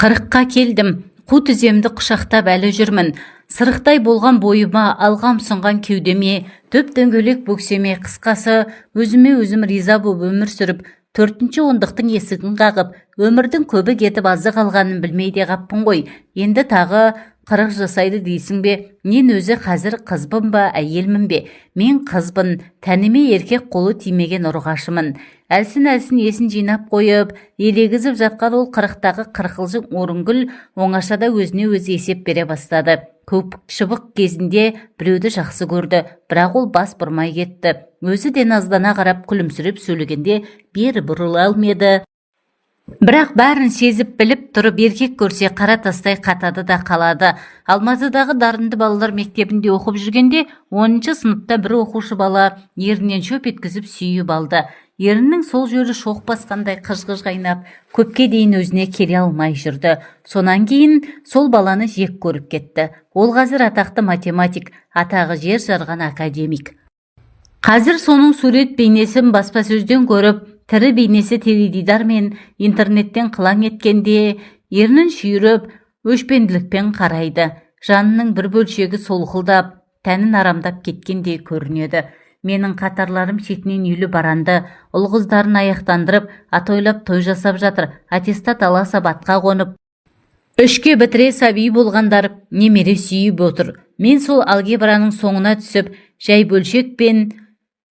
40-қа келдім. Қу тіземді құшақтап әлі жүрмін. Сырықтай болған бойыма, алға ұмсынған кеудеме, дөп-дөңгелек бөксеме, қысқасы, өзіме өзім риза боп өмір сүріп, төртінші ондықтың есігін қағып, өмірдің көбі кетіп, азы қалғанын білмей де қаппын ғой. Енді тағы 40 жасайды дейсің бе? Мен өзі қазір қызбын ба, әйелмін бе? Мен қызбын, тәніме еркек қолы тимеген ұрғашымын. Әлсін-әлсін есін жинап қойып, елегізіп жатқан ол 40-тағы қырқылжың Орынгүл оңашада өзіне өзі есеп бере бастады. Көк шыбық кезінде біреуді жақсы көрді, бірақ ол бас бұрмай кетті. Өзі де наздана қарап күлімсіреп сөйлегенде бері бұрыла алмады. Бірақ бәрін сезіп біліп тұрып, еркек көрсе, қара тастай қатады да қалады. Алматыдағы дарынды балалар мектебінде оқып жүргенде, 10-сыныпта бір оқушы бала ернінен шөп еткізіп сүйіп алды. Еріннің сол жері шоқ басқандай қыж-қыж қайнап, көпке дейін өзіне келе алмай жүрді. Сонан кейін сол баланы жек көріп кетті. Ол қазір атақты математик, атағы жер жарған академик. Қазір соның сурет бейнесін баспасөзден көріп, тірі бейнесі теледидар мен интернеттен қылаң еткенде, ернін шүйіріп, өшпенділікпен қарайды. Жанының бір бөлшегі солқылдап, тәнін арамдап кеткендей көрінеді. Менің қатарларым шетінен үйлі баранды, ұл қыздарын аяқтандырып, атойлап той жасап жатыр. Аттестат ала сап, атқа қонып, үшке бітіре сап үй болғандар немере сүйіп отыр. Мен сол алгебраның соңына түсіп, жай бөлшек пен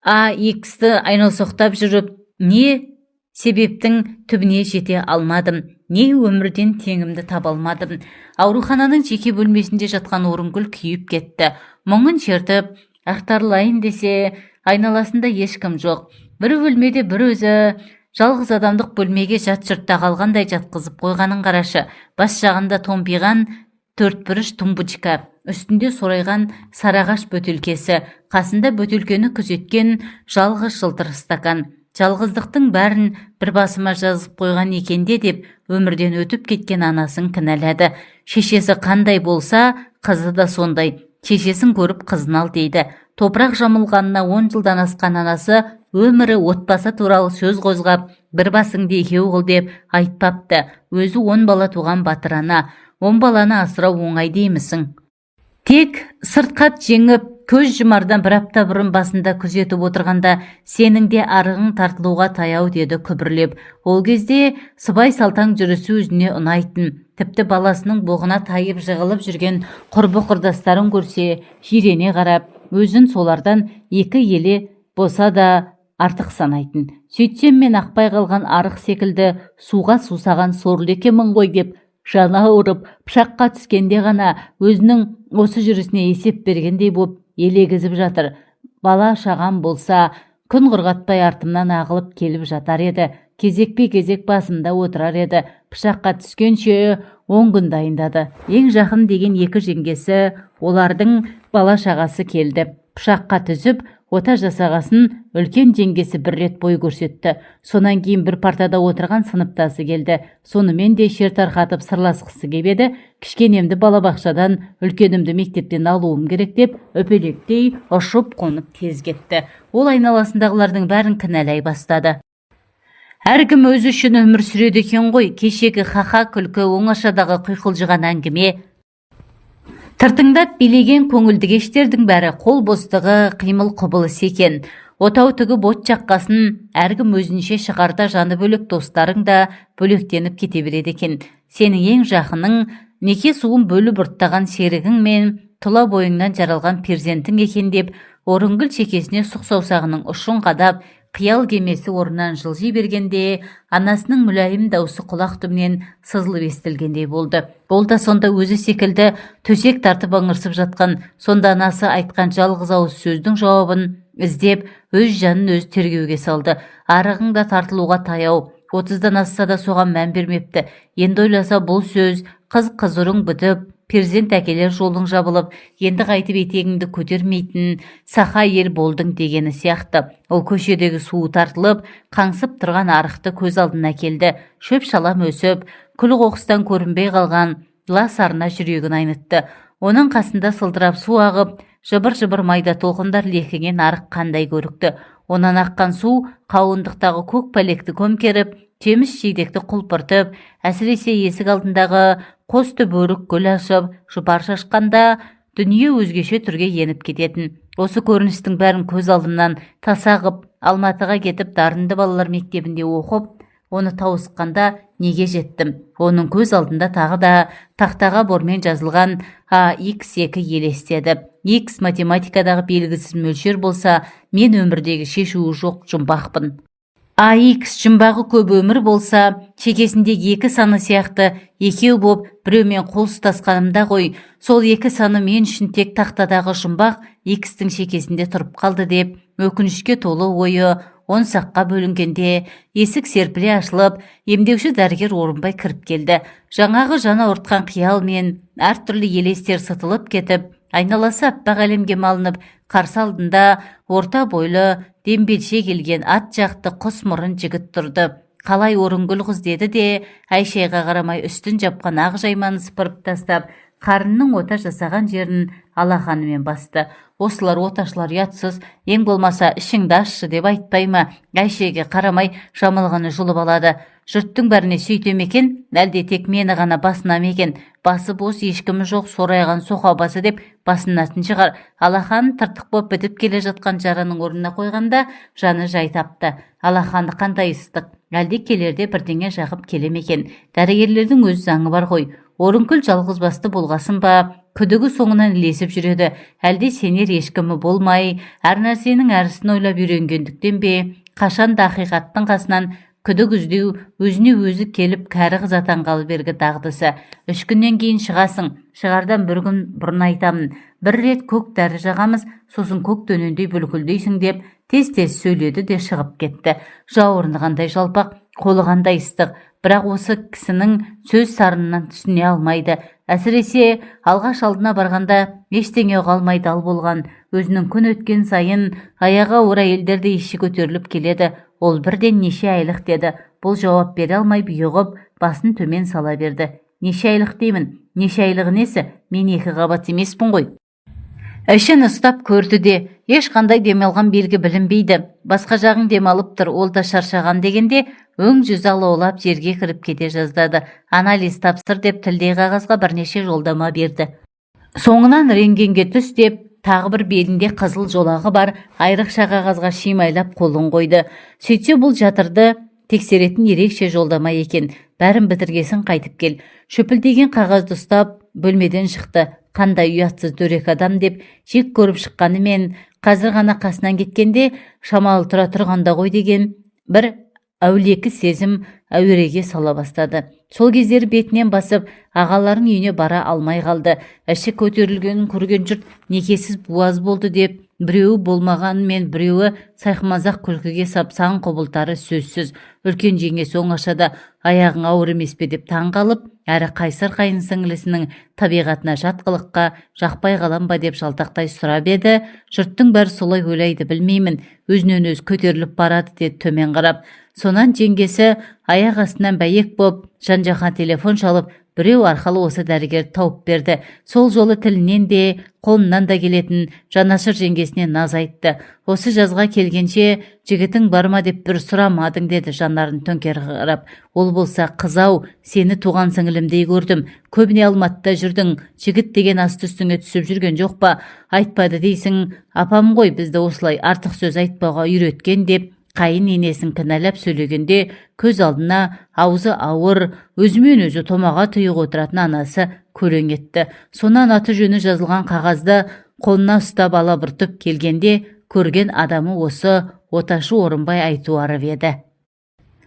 а х-ті айналсоқтап жүріп, не себептің түбіне жете алмадым, не өмірден теңімді таба алмадым. Аурухананың жеке бөлмесінде жатқан Орынгүл күйіп кетті. Мұңын шертіп ақтарылайын десе, айналасында ешкім жоқ. Бір бөлмеде бір өзі. Жалғыз адамдық бөлмеге жат жұртта қалғандай жатқызып қойғанын қарашы. Бас жағында томпиған төртбұрыш тумбочка, үстінде сорайған сарыағаш бөтелкесі, қасында бөтелкені күзеткен жалғыз жылтыр стакан. Жалғыздықтың бәрін бір басыма жазып қойған екен де деп, өмірден өтіп кеткен анасын кінәлады. Шешесі қандай болса, қызы да сондай. Шешесін көріп, қызын ал дейді. Топырақ жамылғанына 10 жылдан асқан анасы өмірі отбасы туралы сөз қозғап, бір басыңды екеу қыл деп айтпапты. Өзі 10 бала туған батыр ана. 10 баланы асырау оңай деймісің? Тек сырқат жеңіп, көз жұмардан бір апта бұрын басында күзетіп отырғанда, «Сенің де арығың тартылуға таяу», – деді күбірлеп. Ол кезде сыбай салтаң жүрісі өзіне ұнайтын. Тіпті баласының боғына тайып жығылып жүрген құрбы құрдастарын көрсе, жирене қарап, өзін солардан екі еле болса да артық санайтын. Сөйтсем, мен ақпай қалған арық секілді суға сусаған сорлы екенмін ғой деп жаны ауырып, пышаққа түскенде ғана өзінің осы жүрісіне есеп бергендей боп елегізіп жатыр. Бала шағам болса, күн құрғатпай артымнан ағылып келіп жатар еді, кезекпе-кезек басымда отырар еді. Пышаққа түскенше 10 күн дайындады. Ең жақын деген екі жеңгесі, олардың бала шағасы келді. Пышаққа түсіп, ота жасағасын, үлкен жеңгесі бір рет бой көрсетті. Сонан кейін бір партада отырған сыныптасы келді. Сонымен де шер тарқатып сырласқысы кеп еді, «Кішкенемді балабақшадан, үлкенімді мектептен алуым керек» деп, үпелектей ұшып қонып тез кетті. Ол айналасындағылардың бәрін кінәлай бастады. Әркім өзі үшін өмір сүреді екен ғой. Кешегі ха-ха күлкі, оңашадағы құйқылжыған әңгіме, тыртыңдап билеген көңілді кештердің бәрі қол бостығы, қимыл құбылыс екен. Отау тігіп, от жаққасын, әркім өзінше шығарда, жаны бөлек, достарың да бөлектеніп кете береді екен. Сенің ең жақының неке суын бөліп ұрттаған серігің мен тұла бойыңнан жаралған перзентің екен деп, Орынгүл шекесіне сұқ саусағының ұшын қадап, қиял кемесі орнынан жылжи бергенде, анасының мүләйім даусы құлақ түбінен сызылып естілгендей болды. Ол да сонда өзі секілді төсек тартып ыңырсып жатқан. Сонда анасы айтқан жалғыз ауыз сөздің жауабын іздеп, өз жанын өзі тергеуге салды. Арығың да тартылуға таяу. 30-дан асса да, соған мән бермепті. Енді ойласа, бұл сөз қыз қызырың бітіп, перзент әкелер жолың жабылып, енді қайтып етегіңді көтермейтін сақа әйел болдың дегені сияқты. Ол көшедегі суы тартылып, қаңсып тұрған арықты көз алдына келді. Шөп шалам өсіп, күл қоқыстан көрінбей қалған лас арна жүрегін айнытты. Оның қасында сылдырап су ағып, жыбыр-жыбыр майда толқындар лекіген арық қандай көрікті! Онан аққан су қауындықтағы көк пәлекті көмкеріп, Жеміс-жидекті құлпыртып, әсіресе есік алдындағы қос түп өрік гүл ашып, жұпар шашқанда дүние өзгеше түрге еніп кететін. Осы көріністің бәрін көз алдымнан таса ғып, Алматыға кетіп, дарынды балалар мектебінде оқып, оны тауысқанда неге жеттім? Оның көз алдында тағы да тақтаға бормен жазылған а x2 елестеді. X математикадағы белгісіз мөлшер болса, мен өмірдегі шешуі жоқ жұмбақпын. А x жұмбағы көп өмір болса, шекесіндегі екі саны сияқты екеу боп біреумен қол ұстасқанымда ғой, сол екі саны мен үшін тек тақтадағы жұмбақ x-тің шекесінде тұрып қалды деп өкінішке толы ойы 10 саққа бөлінгенде есік серпіле ашылып, емдеуші дәрігер Орынбай кіріп келді. Жаңағы жаны ауыртқан қиял мен әртүрлі елестер сытылып кетіп, айналасы аппақ әлемге малынып, қарсы алдында орта бойлы, дембелше келген ат жақты құс мұрын жігіт тұрды. «Қалай, Орынгүл қыз?» – деді де, әй-шайға қарамай үстін жапқан ақ жайманы сыпырып тастап, қарнының ота жасаған жерін алақанымен басты. Осылар, оташылар ұятсыз, ең болмаса ішіңді ашшы деп айтпай ма? Әй-шайға қарамай жамылғыны жұлып алады. Жұрттың бәріне сөйте ме екен, әлде тек мені ғана басына ма екен? Басы бос, ешкімі жоқ, сорайған соқа басы деп басынатын шығар. Алақанын тыртық боп бітіп келе жатқан жараның орнына қойғанда жаны жай тапты. Алақаны қандай ыстық! Әлде келерде бірдеңе жағып келе ме екен? Дәрігерлердің өз заңы бар ғой. Орынкүл жалғыз басты болғасын ба, күдігі соңынан ілесіп жүреді. Әлде сенер ешкімі болмай, әр нәрсенің әрісін ойлап үйренгендіктен бе, қашан да ақиқаттың қасынан күдік іздеу өзіне өзі келіп, кәрі қыз атанғалы бергі дағдысы. «3 күннен кейін шығасың. Шығардан бір күн бұрын айтамын. Бір рет көк дәрі жағамыз, сосын көк дөнендей бүлкілдейсің», – деп тез-тез сөйледі де шығып кетті. Жауырыны қандай жалпақ, қолы қандай ыстық! Бірақ осы кісінің сөз сарынын түсіне алмайды. Әсіресе алғаш алдына барғанда ештеңе ұға алмай дал болған өзінің күн өткен сайын аяғы ауыр әйелдердей іші көтеріліп келеді. Ол бірден: «Неше айлық?» – деді. Бұл жауап бере алмай бұйығып, басын төмен сала берді. «Неше айлық деймін, неше айлығы несі? Мен екі қабат емеспін ғой». Ішін ұстап көрді де, ешқандай демалған белгі білінбейді. «Басқа жағың демалып тұр, ол да шаршаған», – дегенде өң жүзі алаулап жерге кіріп кете жаздады. «Анализ тапсыр», – деп тілдей қағазға бірнеше жолдама берді. Соңынан «Рентгенге түс» деп тағы бір белінде қызыл жолағы бар айрықша қағазға шимайлап қолын қойды. Сөйтсе, бұл жатырды тексеретін ерекше жолдама екен. «Бәрін бітіргесін қайтып кел». Шөпілдеген қағазды ұстап бөлмеден шықты. Қандай ұятсыз, дөрекі адам деп жек көріп шыққанымен, қазір ғана қасынан кеткенде шамалы тұра тұрғанда ғой деген бір әулекі сезім әуреге сала бастады. Сол кездері бетінен басып, ағаларының үйіне бара алмай қалды. Іші көтерілгенін көрген жұрт некесіз буаз болды деп, біреуі болмағанымен біреуі сайқымазақ күлкіге сап, сан құбылтары сөзсіз. Үлкен жеңгесі оңашада «Аяғың ауыр емес пе?» деп таң қалып, әрі қайсар қайын сіңлісінің табиғатына жат қылыққа жақпай қалам ба деп жалтақтай сұрап еді, «Жұрттың бәрі солай ойлайды, білмеймін, өзінен өзі көтеріліп барады», – деді төмен қарап. Сонан жеңгесі аяқ астынан бәйек боп, жан жаққа телефон шалып, біреу арқылы осы дәрігерді тауып берді. Сол жолы тілінен де, қолынан да келетін жанашыр жеңгесіне наз айтты. «Осы жазға келгенше жігітің бар ма деп бір сұрамадың», – деді жанарын төңкере қарап. Ол болса: «Қыз-ау, сені туған сіңілімдей көрдім. Көбіне Алматыда жүрдің. Жігіт деген асты үстіңе түсіп жүрген жоқ па? Айтпады дейсің. Апам ғой бізді осылай артық сөз айтпауға үйреткен», – деп қайын енесін кінәлап сөйлегенде көз алдына аузы ауыр, өзімен өзі томаға тұйық отыратын анасы көлең етті. Сонан аты жөні жазылған қағазды қолына ұстап алабұртып келгенде көрген адамы осы оташы Орынбай Айтуаров еді.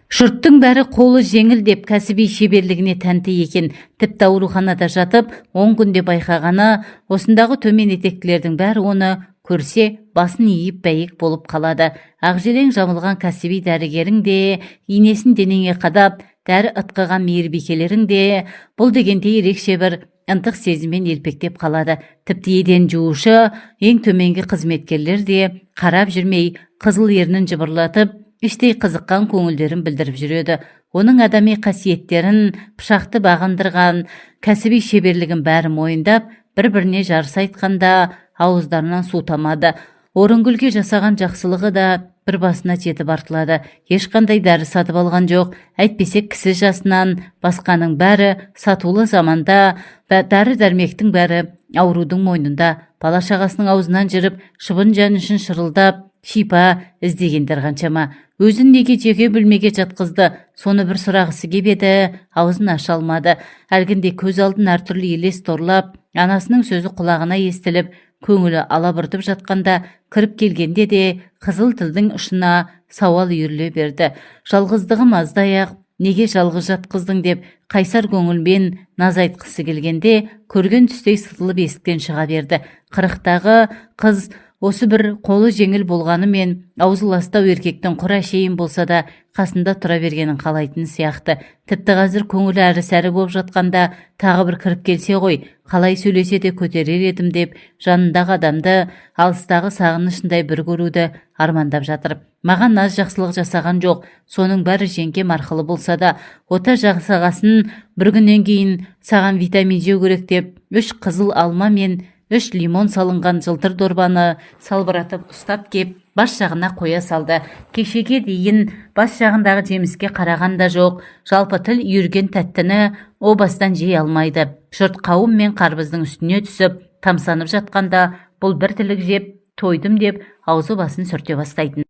Жұрттың бәрі қолы жеңіл деп кәсіби шеберлігіне тәнті екен. Тіпті ауруханада жатып 10 күнде байқағаны, осындағы төмен етектілердің бәрі оны көрсе басын иіп бәйек болып қалады. Ақжелең жамылған кәсіби дәрігерің де, инесін денеңе қадап дәрі ытқыған мейірбикелерің де бұл дегенде ерекше бір ынтық сезіммен елпектеп қалады. Тіпті еден жуушы ең төменгі қызметкерлер де қарап жүрмей қызыл ернін жыбырлатып, іштей қызыққан көңілдерін білдіріп жүреді. Оның адами қасиеттерін, пышақты бағындырған кәсіби шеберлігін бәрі мойындап, бір біріне жарыса айтқанда ауыздарынан су тамады. Орынгүлге жасаған жақсылығы да бір басына жетіп артылады. Ешқандай дәрі сатып алған жоқ. Әйтпесе кісі жасынан басқаның бәрі сатулы заманда дәрі-дәрмектің бәрі аурудың мойнында. Бала-шағасының аузынан жырып, шыбын жан үшін шырылдап, шипа іздегендер қаншама. Өзін неге жеке бөлмеге жатқызды, соны бір сұрағысы кеп еді, аузын аша алмады. Әлгінде көз алдын әртүрлі елес торлап, анасының сөзі құлағына естіліп, көңілі алабұртып жатқанда кіріп келгенде де қызыл тілдің ұшына сауал үйіріле берді. Жалғыздығым аздай-ақ, неге жалғыз жатқыздың деп қайсар көңілмен наз айтқысы келгенде, көрген түстей сытылып есіктен шыға берді. 40-тағы қыз осы бір қолы жеңіл болғанымен аузы ластау еркектің құр әшейін болса да қасында тұра бергенін қалайтын сияқты. Тіпті қазір көңілі әрі-сәрі болып жатқанда тағы бір кіріп келсе ғой, қалай сөйлесе де көтерер едім деп жанындағы адамды алыстағы сағынышындай бір көруді армандап жатыр. Маған аз жақсылық жасаған жоқ, соның бәрі жеңгем арқылы болса да. Ота жасағасын бір күннен кейін саған витамин жеу керек деп 3 қызыл алма мен 3 лимон салынған жылтыр дорбаны салбыратып ұстап кеп, бас жағына қоя салды. Кешеге дейін бас жағындағы жеміске қараған да жоқ. Жалпы тіл үйірген тәттіні о бастан жей алмайды. Жұрт қауын мен қарбыздың үстіне түсіп тамсанып жатқанда, бұл бір тілік жеп, тойдым деп аузы басын сүрте бастайтын.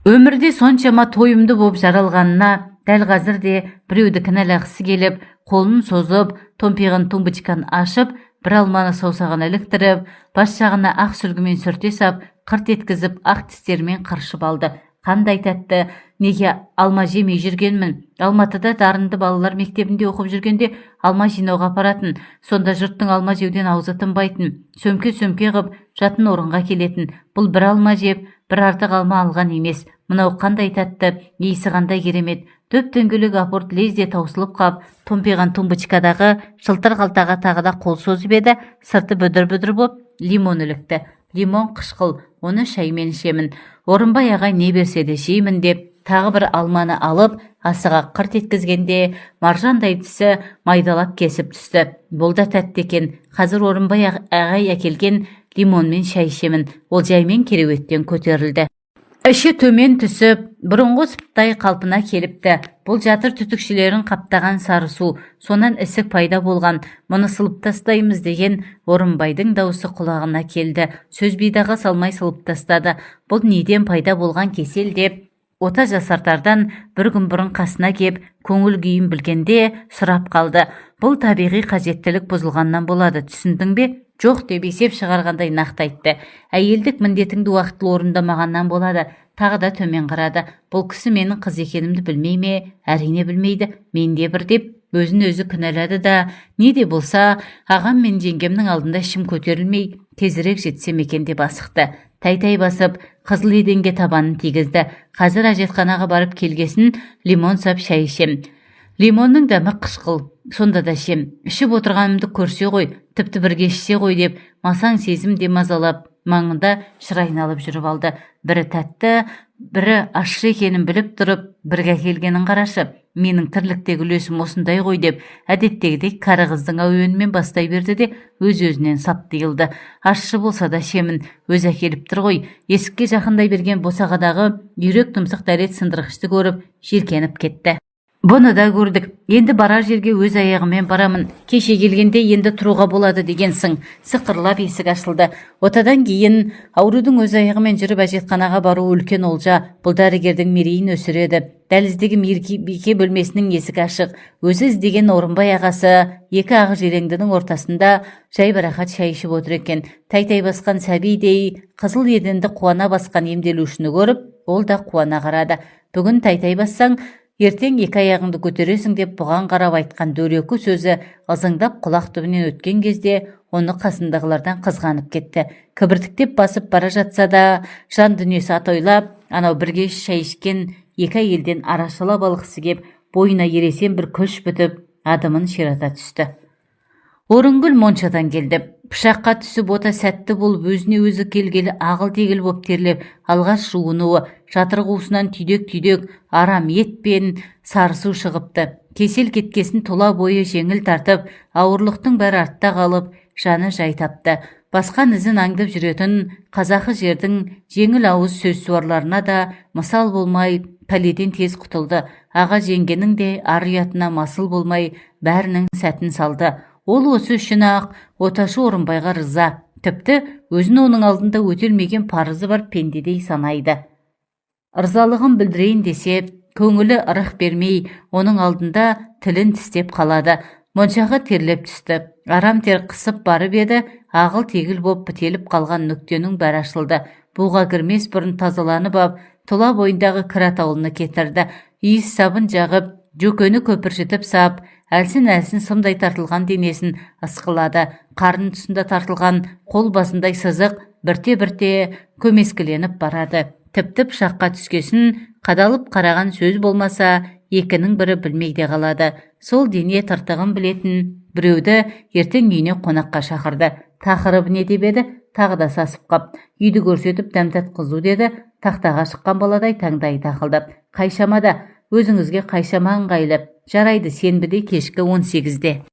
Өмірде соншама тойымды боп жаралғанына дәл қазір де біреуді кінәлағысы келіп, қолын созып, томпиған тумбочканы ашып, бір алманы саусағына іліктіріп, бас жағына ақ сүлгімен сүрте сап, қырт еткізіп, ақ тістерімен қыршып алды. Қандай тәтті! Неге алма жемей жүргенмін? Алматыда дарынды балалар мектебінде оқып жүргенде алма жинауға апаратын. Сонда жұрттың алма жеуден аузы тынбайтын. Сөмке-сөмке ғып жатын орынға келетін. Бұл бір алма жеп, бір артық алма алған емес. Мынау қандай тәтті, иісі қандай керемет. Дөп-дөңгелек апорт лезде таусылып қап, томпиған тумбочкадағы жылтыр қалтаға тағы да қол созып еді, сырты бүдір-бүдір боп лимон ілікті. Лимон қышқыл, оны шаймен ішемін. Орынбай ағай не берсе де жеймін деп, тағы бір алманы алып, асыға қырт еткізгенде маржандай тісі майдалап кесіп түсті. Бұл да тәтті екен. Қазір Орынбай ағай әкелген лимонмен шай ішемін. Ол жаймен кереуеттен көтерілді. Іші төмен түсіп, бұрынғы сыптай қалпына келіпті. Бұл жатыр түтікшелерін қаптаған сары су, сонан ісік пайда болған. Мұны сылып тастаймыз деген Орынбайдың даусы құлағына келді. Сөз бидаға салмай сылып тастады. Бұл неден пайда болған кесел деп, ота жасартардан бір күн бұрын қасына кеп, көңіл күйін білгенде сұрап қалды. Бұл табиғи қажеттілік бұзылғаннан болады, түсіндің бе? Жоқ деп есеп шығарғандай нақты айтты. Әйелдік міндетіңді уақытылы орындамағаннан болады. Тағы да төмен қарады. Бұл кісі менің қыз екенімді білмей ме? Әрине білмейді. Мен де бір деп өзін өзі кінәлады да, не де болса, ағам мен жеңгемнің алдында ішім көтерілмей, тезірек жетсем екен деп асықты. Тәй-тәй басып, қызыл еденге табанын тигізді. Қазір әжетханаға барып келгесін лимон сап шай ішем. Лимонның дәмі қышқыл, сонда да ішем. Ішіп отырғанымды көрсе ғой, тіпті бірге ішсе ғой деп масаң сезім де мазалап, маңында шыр айналып жүріп алды. Бірі тәтті, бірі ащы екенін біліп тұрып, бірге әкелгенін қарашы. Менің тірліктегі үлесім осындай ғой деп, әдеттегідей кәрі қыздың әуенімен бастай берді де, өз-өзінен сап тыйылды. Ащы болса да ішемін, өзі әкеліп тұр ғой. Есікке жақындай берген босағадағы үйрек тұмсық дәрет сындырғышты көріп, жиіркеніп кетті. Бұны да көрдік. Енді барар жерге өз аяғыммен барамын. Кеше келгенде енді тұруға болады дегенсің. Сықырлап есік ашылды. Отадан кейін аурудың өз аяғымен жүріп әжетханаға баруы үлкен олжа. Бұл дәрігердің мерейін өсіреді. Дәліздегі мейірбике бөлмесінің есігі ашық. Өзі іздеген Орынбай ағасы екі ақ желеңдінің ортасында жайбарақат шай ішіп отыр екен. Тәй-тәй басқан сәбидей қызыл еденді қуана басқан емделушіні көріп, ол да қуана қарады. Бүгін тәй-тәй бассаң, ертең екі аяғыңды көтересің деп бұған қарап айтқан дөрекі сөзі ызыңдап құлақ түбінен өткен кезде оны қасындағылардан қызғанып кетті. Кібіртіктеп басып бара жатса да, жан дүниесі атойлап, анау бірге шай ішкен екі әйелден арашалап алғысы кеп, бойына ересен бір күш бітіп, адымын ширата түсті. Орынгүл моншадан келді. Пышаққа түсіп ота сәтті болып өзіне өзі келгелі ағыл-тегіл боп терлеп, алғаш жуынуы, жатыр қуысынан түйдек-түйдек арам ет пен сары су шығыпты. Кесел кеткесін тұла бойы жеңіл тартып, ауырлықтың бәрі артта қалып, жаны жай тапты. Басқан ізін аңдып жүретін қазақы жердің жеңіл ауыз сөзсуарларына да мысал болмай, пәледен тез құтылды. Аға жеңгенің де ар-ұятына масыл болмай, бәрінің сәтін салды. Ол осы үшін-ақ оташы Орынбайға рыза. Тіпті өзін оның алдында өтелмеген парызы бар пендедей санайды. Ырзалығын білдірейін десе, көңілі ырық бермей, оның алдында тілін тістеп қалады. Моншағы терлеп түсті. Арам тер қысып барып еді, ағыл-тегіл боп бітеліп қалған нүктенің бәрі ашылды. Буға кірмес бұрын тазаланып ап, тұла бойындағы кір атаулыны кетірді. Иіс сабын жағып, жөкені көпіршітіп сап, әлсін-әлсін сымдай тартылған денесін ысқылады. Қарын тұсында тартылған қол басындай сызық бірте-бірте көмескіленіп барады. Тіпті пышаққа түскесін қадалып қараған сөз болмаса, екінің бірі білмей де қалады. Сол дене тыртығын білетін біреуді ертең үйіне қонаққа шақырды. Тақырыбы не деп еді, тағы да сасып қап. Үйді көрсетіп дәм татқызу деді, тақтаға шыққан баладай таңдайы тақылдап. Қай шамада? Өзіңізге қай шама ыңғайлы? Жарайды, сенбіде кешкі 18-де.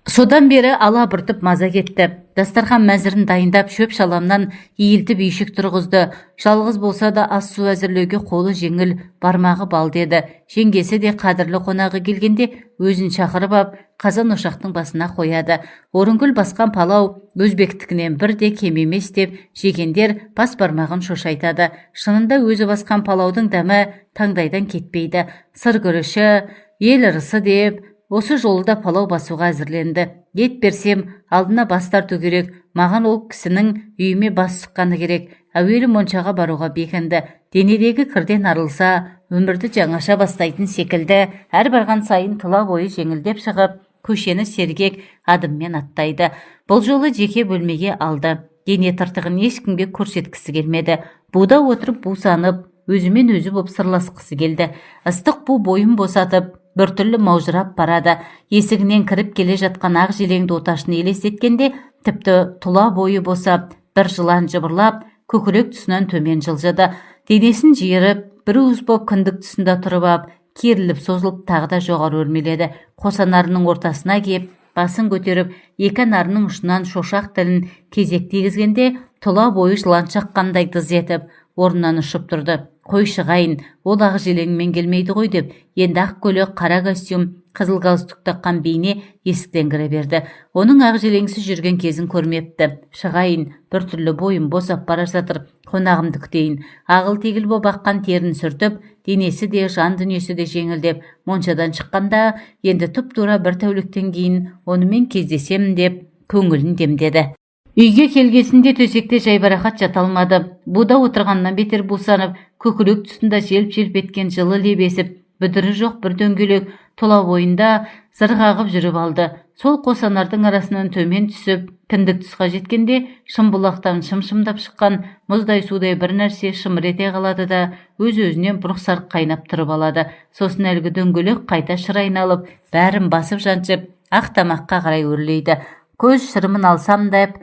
Содан бері алабұртып маза кетті. Дастархан мәзірін дайындап, шөп-шаламнан иілтіп үйшік тұрғызды. Жалғыз болса да ас-су әзірлеуге қолы жеңіл, бармағы бал деді. Жеңгесі де қадірлі қонағы келгенде өзін шақырып ап, қазан ошақтың басына қояды. Орынгүл басқан палау өзбектікінен бір де кем емес деп жегендер бас бармағын шошайтады. Шынында өзі басқан палаудың дәмі таңдайдан кетпейді. Сыр күріші, ел ырысы деп, осы жолы да палау басуға әзірленді. Ет берсем, алдына бас тарту керек, маған ол кісінің үйіме бас сұққаны керек. Әуелі моншаға баруға бекінді. Денедегі кірден арылса, өмірді жаңаша бастайтын секілді, әр барған сайын тұла бойы жеңілдеп шығып, көшені сергек адыммен аттайды. Бұл жолы жеке бөлмеге алды. Дене тыртығын ешкімге көрсеткісі келмеді. Буда отырып бусанып, өзімен өзі боп сырласқысы келді. Ыстық бу бойын босатып, біртүрлі маужырап барады. Есігінен кіріп келе жатқан ақ желеңді оташын елестеткенде, тіпті тұла бойы босап, бір жылан жыбырлап, көкірек тұсынан төмен жылжыды. Денесін жиырып, бір уыс боп кіндік тұсында тұрып ап, керіліп созылып тағы да жоғары өрмеледі. Қос анарының ортасына кеп, басын көтеріп, екі анарының ұшынан шошақ тілін кезек тигізгенде, тұла бойы жылан шаққандай дыз етіп, орнынан ұшып тұрды. Қой шығайын, ол ақ желеңмен келмейді ғой деп, енді ақ көйлек, қара костюм, қызыл галстук таққан бейне есіктен кіре берді. Оның ақ желеңсіз жүрген кезін көрмепті. Шығайын, біртүрлі бойым босап бара жатыр, қонағымды күтейін. Ағыл-тегіл боп аққан терін сүртіп, денесі де, жан дүниесі де жеңілдеп, моншадан шыққанда, енді тұп-тура бір тәуліктен кейін онымен кездесемін деп көңілін демдеді. Үйге келгесінде төсекте жайбарақат жата алмады. Буда отырғаннан бетер бусанып, көкірек тұсында желп-желп еткен жылы леп есіп, бүдірі жоқ бір дөңгелек тұла бойында зыр қағып жүріп алды. Сол қос анардың арасынан төмен түсіп, кіндік тұсқа жеткенде шымбұлақтан шым-шымдап шыққан мұздай судай бір нәрсе шымыр ете қалады да, өз-өзінен бұрқ-сарқ қайнап тұрып алады. Сосын әлгі дөңгелек қайта шыр айналып, бәрін басып-жаншып, ақ тамаққа қарай өрлейді. Көз шырымын алсам деп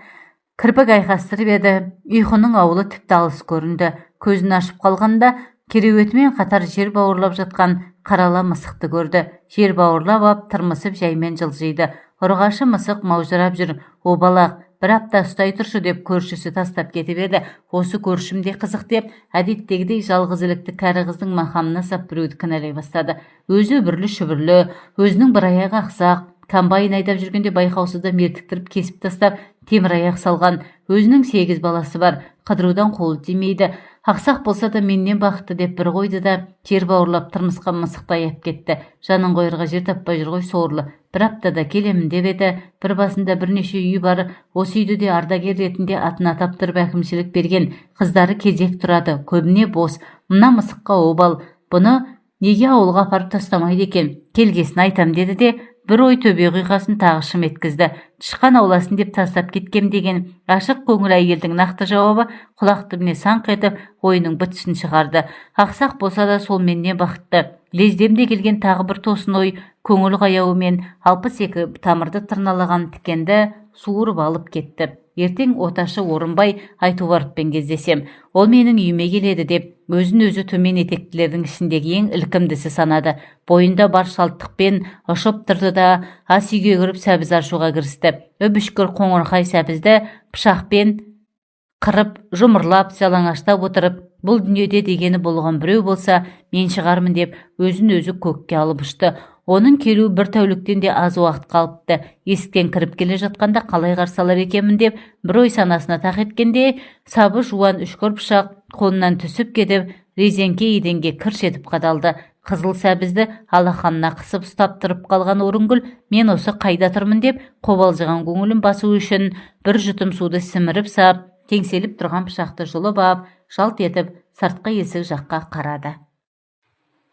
кірпік айқастырып еді, ұйқының ауылы тіпті алыс көрінді. Көзін ашып қалғанда кереуетімен қатар жер бауырлап жатқан қарала мысықты көрді. Жер бауырлап ап, тырмысып жаймен жылжиды. Ұрғашы мысық маужырап жүр. Обал-ақ, бір апта ұстай тұршы деп көршісі тастап кетіп еді. Осы көршім де қызық деп, әдеттегідей жалғыз ілікті кәрі қыздың мақамына сап біреуді кінәлай бастады. Өзі үбірлі-шүбірлі, өзінің бір аяғы ақсақ, комбайн айдап жүргенде байқаусызда мертіктіріп кесіп тастап, темір аяқ салған. Өзінің 8 баласы бар, қыдырудан қолы тимейді. Ақсақ болса да менен бақытты деп бір қойды да, жер бауырлап тырмысқан мысықты аяп кетті. Жанын қоярға жер таппай жүр ғой сорлы. Бір аптада келемін деп еді. Бір басында бірнеше үй бар. Осы үйді де ардагер ретінде атын атап тұрып әкімшілік берген. Қыздары кезек тұрады, көбіне бос. Мына мысыққа обал. Бұны неге ауылға апарып тастамайды екен? Келгесін айтам деді де, бір ой төбе құйқасын тағы шым еткізді. Тышқан ауласын деп тастап кеткем деген ашық көңіл әйелдің нақты жауабы құлақ түбіне саңқ етіп, ойының быт-шытын шығарды. Ақсақ болса да сол менен бақытты. Лездемде келген тағы бір тосын ой көңіл қаяуымен 62 тамырды тырналаған тікенді суырып алып кетті. Ертең оташы Орынбай Айтуаровпен кездесем. Ол менің үйіме келеді деп Өзін өзі төмен етектілердің ішіндегі ең ілкімдісі санады. Бойында бар шалттықпен ұшып тұрды да, ас үйге кіріп, сәбіз аршуға кірісті. Үп-үшкір қоңырқай сәбізді пышақпен қырып, жұмырлап, жалаңаштап отырып, бұл дүниеде дегені болған біреу болса, мен шығармын деп өзін өзі көкке алып ұшты. Оның келуі бір тәуліктен де аз уақыт қалыпты. Есіктен кіріп келе жатқанда қалай қарсы алар екенмін деп бір ой санасына тақ еткенде, сабы жуан үшкір пышақ қолынан түсіп кетіп, резеңке еденге кірш етіп қадалды. Қызыл сәбізді алақанына қысып ұстап тұрып қалған Орынгүл мен осы қайда тұрмын деп қобалжыған көңілін басу үшін бір жұтым суды сіміріп сап, теңселіп тұрған пышақты жұлып ап, жалт етіп сыртқы есік жаққа қарады.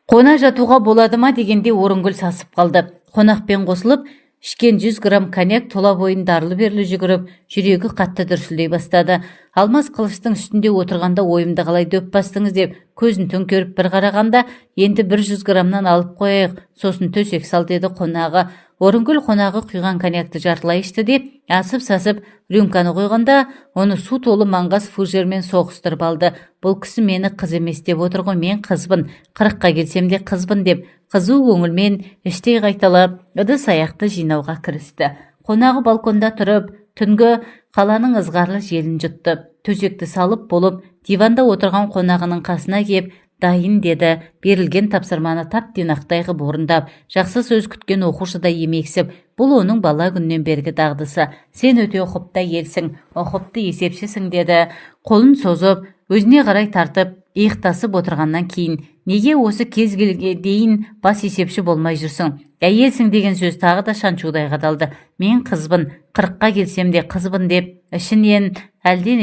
Қона жатуға болады ма дегенде Орынгүл сасып қалды. Қонақпен қосылып ішкен 100 грамм коньяк тұла бойын дарлы-берлі жүгіріп, жүрегі қатты дүрсілдей бастады. Алмас қылыштың үстінде отырғанда ойымды қалай дөп бастыңыз деп көзін төңкеріп бір қарағанда, енді бір 100 граммнан алып қояйық, сосын төсек сал деді қонағы. Орынгүл қонағы құйған коньякты жартылай ішті де, асып-сасып рюмканы қойғанда, оны су толы маңғаз фужермен соғыстырып алды. Бұл кісі мені қыз емес деп отыр ғой, мен қызбын, 40-қа келсем де қызбын деп қызу көңілмен іштей қайталап, ыдыс-аяқты жинауға кірісті. Қонағы балконда тұрып, түнгі қаланың ызғарлы желін жұтты. Төсекті салып болып, диванда отырған қонағының қасына кеп, дайын деді, берілген тапсырманы тап-тұйнақтай қып орындап, жақсы сөз күткен оқушыдай емексіп. Бұл оның бала күннен бергі дағдысы. Сен өте ұқыпты әйелсің, ұқыпты есепшісің деді. Қолын созып, өзіне қарай тартып, иықтасып отырғаннан кейін, неге осы кезге дейін бас есепші болмай жүрсің? Әйелсің деген сөз тағы да шаншудай қадалды. Мен қызбын, 40-қа келсем де қызбын деп ішінен әлдене